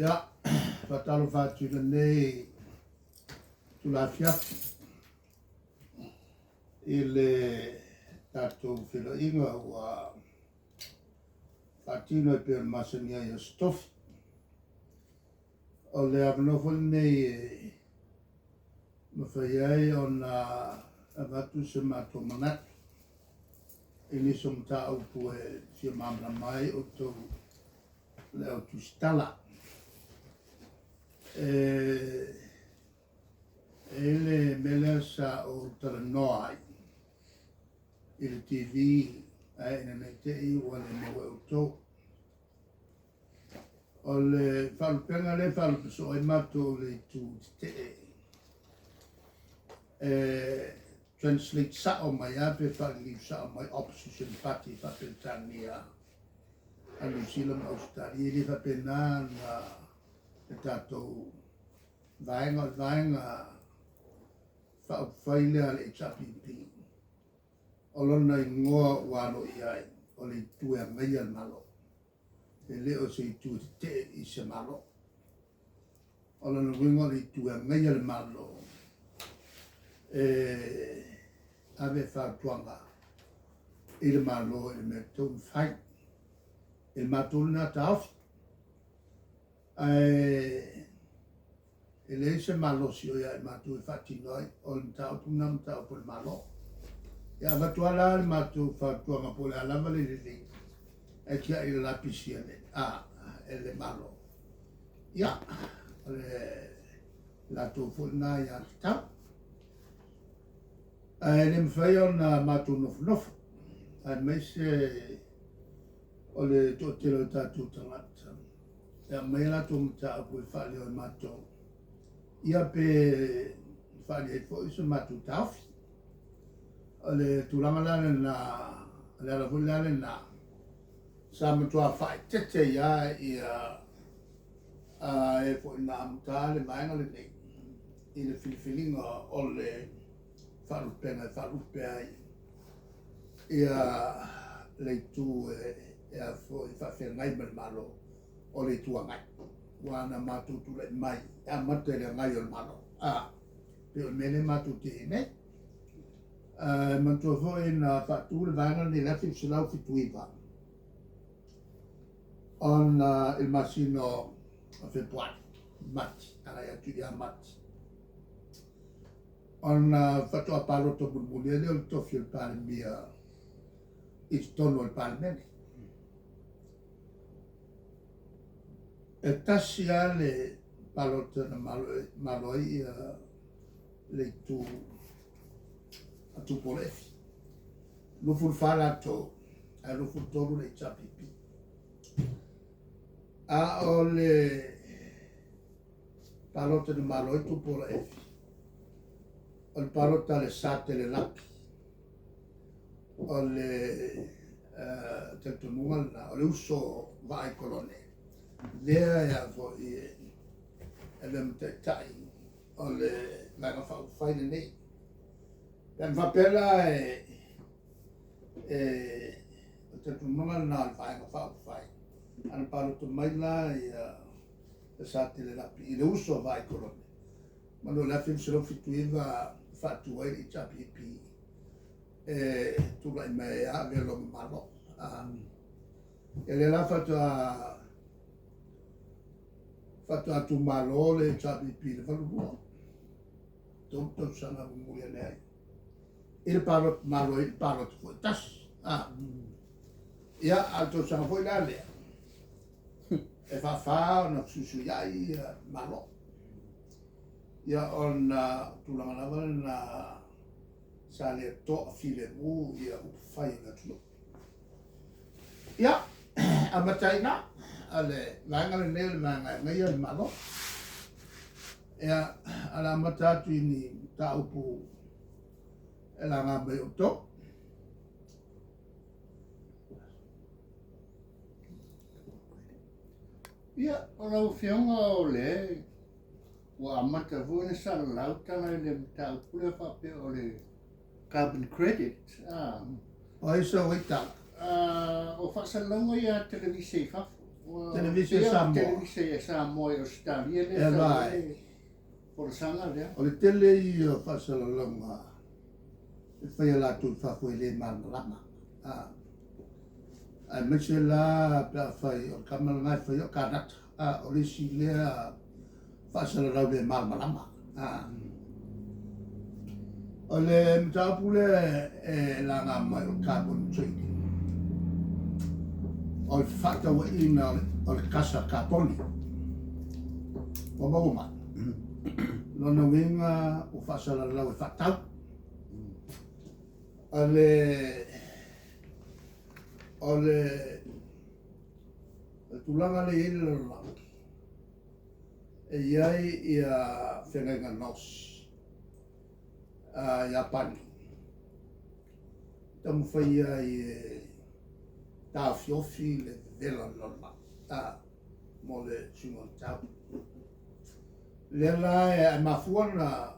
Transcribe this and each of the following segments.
Ia, faatalofa atu i lenei itula afiafi i le tatou feiloaiga ua faatino e pei ona masani ai i Aso Tofi. O le avanoa foi lenei e mafai ai ona avatu se matou manatu i nisi o mataupu e fia malamalama ai outou le au tusitala. E i ai le mea lea sa ou talanoa ai i le TV ae ina ne i te i ua le maua e outou. O le faalupega lea e faalupe soo ai matou i le itu tetee e translate sao mai lava pe faaliliu sao mai opposition party faa-Peretania a Niu Sila ma Ausetalia. E le faapena na le tatou vaega, o le vaega faaupufai lea a le HRPP. O lona igoa ua aloaia ai, o le Itu e Agaia le Malo. E le o se itu e tetee i se Malo. O lona uiga o le Itu e Agaia le Malo e ave fautuaga i le Malo i le mea e tatau ona fai. I le matou lena taofi. Ae e leai se malosi o ia i matou e faatino ai, o le mataupu lena o le mataupu a le Malo. E avatu lava la le matou fautuaga po o le a lava le lelei, ae tiai i le lapisi a le, a, e le Malo. Ia, o le latou foi lena aiatatau. Ae le mafai ona matou nofonofo, aemaise o le toatele o tatou tagata e aumai a latou mataupu e faaleo e matou, ia pe faaalia ai foi so matou taofi. O le tulaga la lena, o le ala foi la lena, sa matua faaeteete ai lava ia e foi na amata le vaega lenei i le filifiliga o le faalupega e faalupe ai ia le itu e a foi faafeagai ma le Malo o le Itu Agai. Aua na matou tulai mai e amata i le agai o le Malo. A, pei o le mea lea matou te i ai nei. E manatua foi na faatu le vaega lenei i le 1979 ona i le masina o Fepuari, Mati, agai atu ia Mati, ona faatoa palota mulimuli ai lea o le tofi o le Palemia i totonu o le Palemene. E tasi lava le palota na malo ai ia le itu a Tupuola Efi. 24 latou, ae 23 le HRPP. A o le palota na malo ai Tupuola Efi, o le palota a le Satele Lapi. O le talitonuga lena, o le uso Vaai Kolone, lea e a foi e avea ma taitai o le Vaega Faaupufai lenei. Pe ana faapea la e o le talitonuga lena o le Vaega Faaupufai, ana palota mai la ia le Satele Lapi i le uso a Vaai Kolone, manu o le 1979 na faatu ai le HRPP e tulai mai ai a avea loa ma Malo. Ia lea la faatoa faatoa tumalo le HRPP i le 82, tolu tausaga mulimuli ane ai i le palota, malo ai i le palota foi tasi. Ia, a o le tausaga foi la lea, e faafa ona fesuisuiai ia Malo. Ia, ona o tulaga lava lena sa le toafilemu ia upufai o le atunuu. Ia, amata ai i ina, o le vaega lenei o le vaega e agaia le Malo. Ia, o le a amata atu i ni mataupu e laga mai e outou. Ia, o lau Afioga o lea ua amata foi ona salalau tala i le mataupu lea faapea o le carbon credit. O ai sau ai tala? O faasalalauga ia a televise i fafo. Televise a Samoa. Televise a Samoa i Ausetalia lea e sau ai le folasaga lea. O le tele ia o faasalalauga e fai e latou i fafo e le malamalama. Aemaise la pe afai o le tama lena e faia o Kanata, o le isi lea faasalalau le malamalama. O le mataupu lea e laga mai o le carbon trading, o le fefaatauaiga o le kasa kaponi. Ua maua mai. Lona uiga ua faasalalau e faatau. O le o le tulaga lea e i ai le lalolagi, e i ai ia feagaiga gaosi a Iapani, taumafai ai e taofiofi le vevela o le lalolagi mo le suiga o le tau. Lea la e mafua ona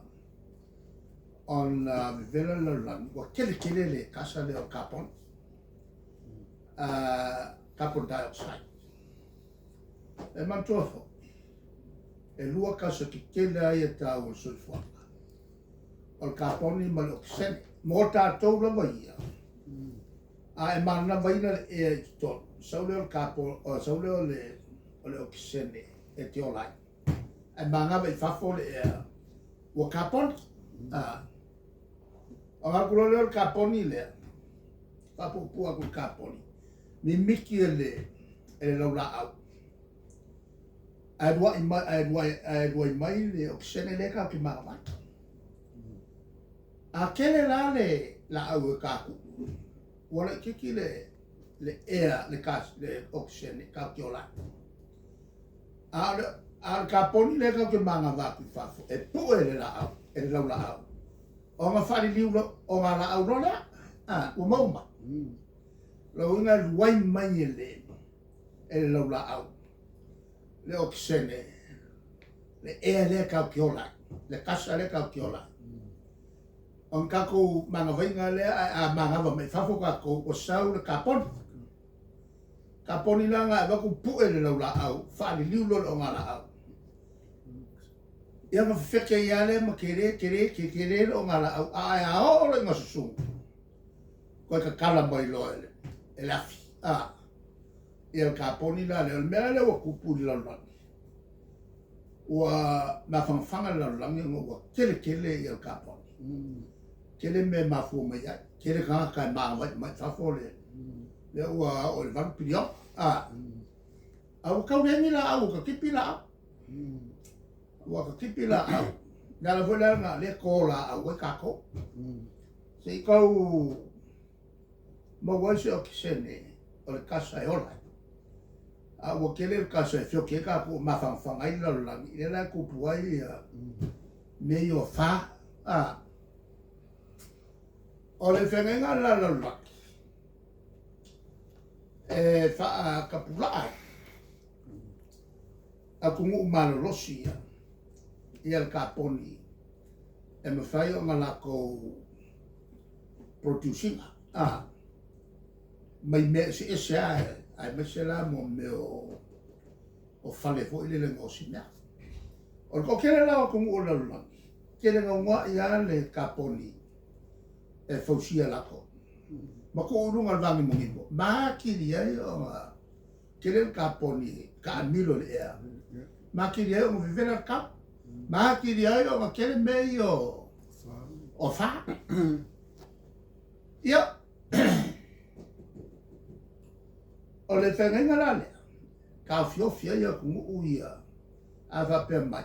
ona vevela le lalolagi, ua tele tele le kasa lea o le kaponi, carbon dioxide. E manatua foi, e lua kasa tetele lava ia e taua i le soifuaga, o le kaponi ma le okesene. Mo tatou lava ia, a e manavaina le ea i totonu, sau lea o le kaponi, sau lea o le okesene e te ola ai. Ae manava i fafo le ea, ua kaponi. Ona alu atu loa lea o le kaponi lea, faapuupuu atu i le kaponi, mimiti e le e le laulaau, ae luai mai, ae luai, ae luai mai le okesene lea tatou te manava ai. A tele la le laau e tatuu, ua laitiiti le le ea, le gas, le okesene tatou te ola ai. A o le, a o le kaponi lea tatou te manava atu i fafo, e pue e le laau, e le laulaau, ona faaliliu loa, ona laau loa lea. A, ua maua mai. Lona uiga e luai mai e le e le laulaau le okesene, le ea lea tatou te ola ai, le kasa lea tatou te ola ai. Ona tatou manavaina lea, ae a manava mai fafo tatou, ua sau le kaponi. Kaponi la na e avatu pue le laulaau, faaliliu loa le ogalaau. Ia ona fefete ai lava lea ma tele, tele, tele le ogalaau, ae a oo loa ina susunu, toe tatala mai loa e le afi. Ia le kaponi la lea, o le mea la lea ua tupu i le lalolagi, ua mafanafana le lalolagi ona ua tele tele ia le kaponi. Tele mea e mafua mai ai, tele tagata e magavai mai fafo le lea ua oo i le 8 piliona. A ua tau leai ni laau, ua tatipi laau. Ua tatipi laau. Le ala foi lea na lea to laau ai tatou. Se i tau maua ai se okesene o le kasa e ola ai. A ua tele le kasa e feoki ai tatou mafanafana ai le lalolagi, lea la e tupu ai ia mea ia o fa. O le feagaiga la lalolagi e faatapulaa ai atunuu malolosi ia ia le kaponi e mafai ona latou produce ina mai mea eseese lava, aemaise la mo mea o fale foi lele gaosi mea. O le toatele la o atunuu o le lalolagi, tele gauga'i lava le kaponi e fausia latou ma tuu i luga o le vanimonimo, ma atili ai ona tele le kaponi taamilo i le ea, ma atili ai ona vevela le tau, ma atili ai ona tele mea ia o fa. Ia, o le feagaiga la lea, taofiofi ai atunuu ia a faapea mai,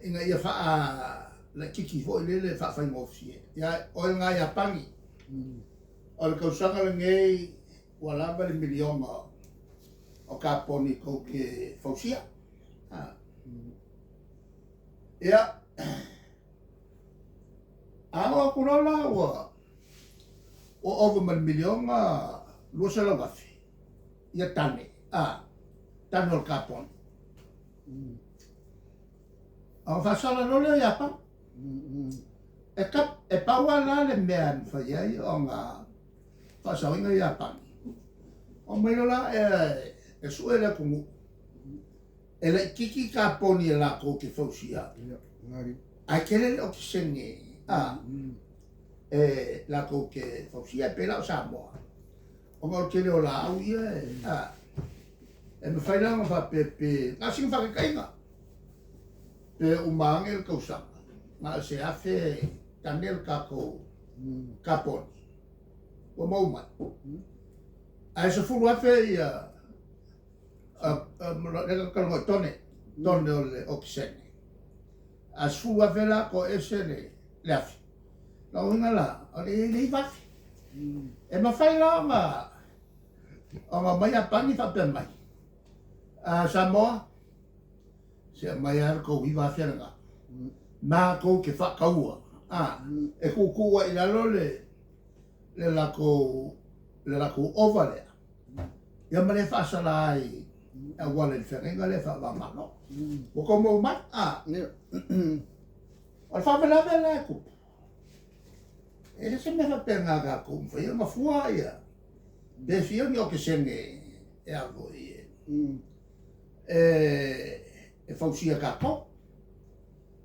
ina ia faalaitiiti foi lele faafaigofie. Ia, o le na Iapani, o le tausaga lenei ua lava le miliona o kaponi tou te fausia. Ia, a oo atu loa la ua ova ma le miliona 200,000 ia tane, tane o le kaponi. Ona faasala loa lea o Iapani. E kap, e pau lava la le mea e mafai ai ona faasaoina Iapani, o mai loa la e sue le atunuu e laitiiti kaponi e latou te fausia ae tele le okesene a e latou te fausia e pei la o Samoa ona o le tele o laau ia e a e mafai la ona faapea pe na o sina faataitaiga pe uma ane le tausaga na o se 1,000 tane le tatou kaponi ua maua mai ae 10,000 ia lea talanoa i tone tone o le okesene a 10,000 la toese le 1,000 lona uiga la o le i ai le 9,000. E mafai la ona aumai Iapani faapea mai, a Samoa, se aumai lava le tou 9,000 lena, matou te faataua, a, e tuutuu ai i lalo le latou ova lea, ia ma le faasala ai e auala i le feagaiga lea faava-o-Malo. Ua tou maua mai? A, o le faalavelave la e tupu, e le se mea faapena tatou mafai ona fua ia pe fia ni okesene e a foi e fausia e tatou.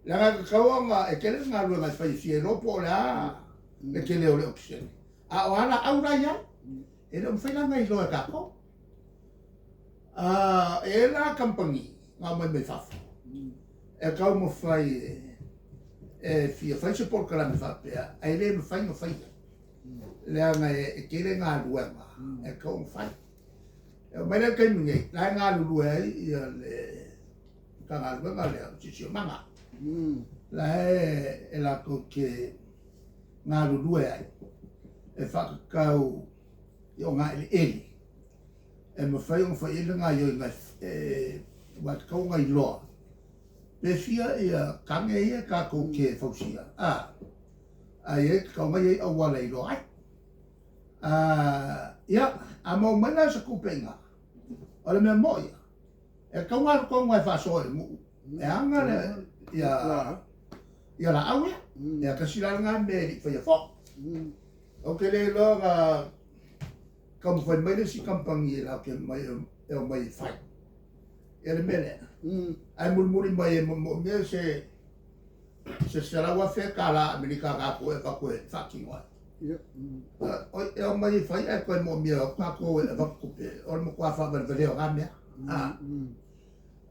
Leaga e tatau ona e tele le galuega e fai e fia iloa po o le a le tele o le okesene. A o a laau la e i ai, e le o mafai la ona iloa e tatou. E i ai la kamupani na omai mai fafo e taumafai e fia fai se polokalame faapea, ae le mafai ona faia, leaga e tele galuega e tatau ona fai. E oo mai la i le taimi nei, la e galulue ai ia le Matagaluega lea o le Siosiomaga, la e latou te galulue ai e faatatau i ogaeleele e mafai ona fai ai le gaoioiga aua e tatau ona iloa pe fia ia tane ia tatou te fausia, a e tatau ona i ai auala e iloa ai. Ia, a maua mai la se tupe i ina, o le mea moi ia, e tatau ona alu tonu lava e faasoa i le nuu e ana le ia ia laau ia. Ia tasi la lena mea e le i faia foi. Ou te le iloa na taumafai mai le isi kamupani e latou te omai e omai e fai ia le mea lea. Ae mulimuli mai e moomia se $100,000 Amerika tatou e avatu e faatino ai. E omai e fai ae toe moomia tatou e avatu tupe, o le matua faavalevalea o na mea.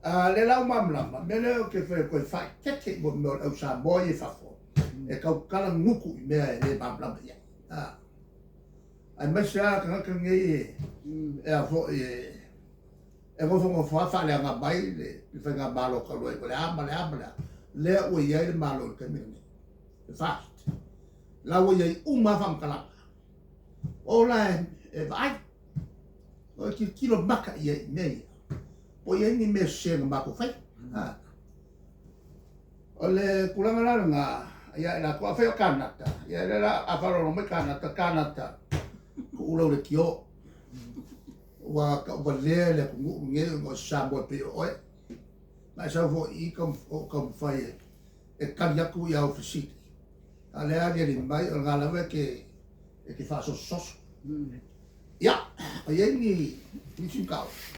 A lea la ua malamalama, mea lea ou te fai atu ai, faaeteete i mea o le au Samoa ia i fafo, e tautala gutu i mea e le malamalama i ai. Aemaise lava tagata nei e a foi e nofonofo lava faaleaga mai le faigamalo talu ai, o le a ma le a ma le a, lea ua i ai le Malo i le taimi lenei, le FAST. La ua i ai uma lava faamatalaga. O la e vaai, o e tilotilo maka i ai i mea ia, po o i ai ni mea sese na matou faia. O le tulaga la lena, ia i latou, afai o Kanata, ia lea la a faalogologo mai Kanata, Kanata, tuu lau leitio, ua tauvalea le atunuu lenei ona o se Samoa e pei o oe. Na e sau foi i i o taumafai e tali atu i au fesili, a o lea e aliali mai o lena lava e te faasososo. Ia, o i ai nisi mataupu?